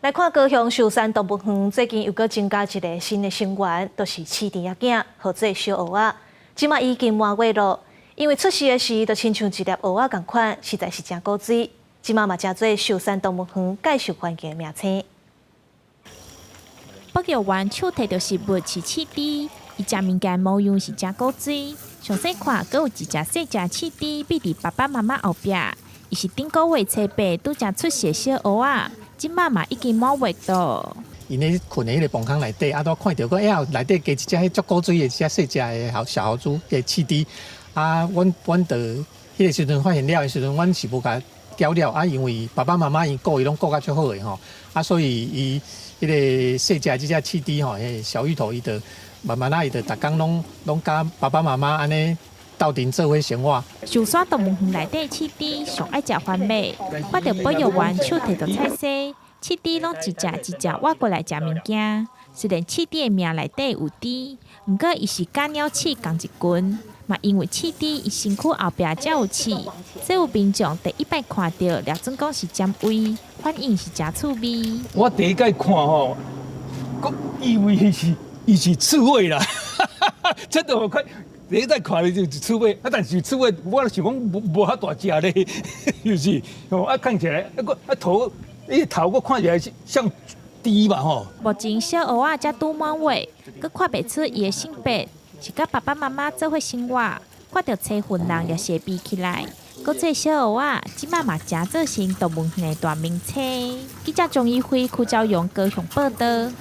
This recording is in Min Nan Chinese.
來看高雄壽山動物園，最近又閣增加一个新的成員，就是飼豬仔囝，號做小蚵仔。這馬已經滿月囉，因為出世的時就親像一粒蚵仔仝款，實在是誠古錐。這馬嘛成做壽山動物園蓋受歡迎的明星。保育員手提著食物飼飼豬，伊食物件模樣是誠古錐。上細看，閣有一隻細隻飼豬，覕佇爸爸媽媽後壁。伊是頂個月初八拄才出世小蚵仔，這馬嘛已經滿月囉。𪜶咧睏佇彼个磅空內底，啊，拄看著講，哎呀，內底加一隻彼足古錐的一隻細隻的猴小猴豬的飼豬。啊，阮就彼个時陣發現了的時陣，阮是無共攪了啊，因為爸爸媽媽𪜶顧伊攏顧甲足好的吼，啊，所以伊彼个細隻這隻飼豬吼，彼个小芋頭伊就慢慢仔伊就逐工攏攏佮爸爸媽媽按呢鬥陣做伙生活。壽山動物園內底飼豬上愛食番麥，看著保育員手提著菜踅，飼豬攏一隻一隻倚過來食物件。雖然飼豬的名內底有豬，毋過伊是佮鳥鼠仝一群，嘛因為飼豬伊身軀後壁才有刺，所以有民眾第一擺看著，掠準講是占位，反應是誠趣味。我第一擺看吼，閣以為伊是刺蝟啦，真的我看第一擺看就是刺蝟，啊，但是刺蝟我想講無無遐大隻咧，就是，啊，看起來啊閣啊頭，伊頭閣看起來像豬嘛吼。目前小蚵仔才拄滿月，閣看袂出伊的性別，是佮爸爸媽媽做伙生活，看著車糞人也是會避起來。閣這小蚵仔，這馬嘛誠做成動物園的大明星。記者鍾一輝、柯昭陽高雄報導。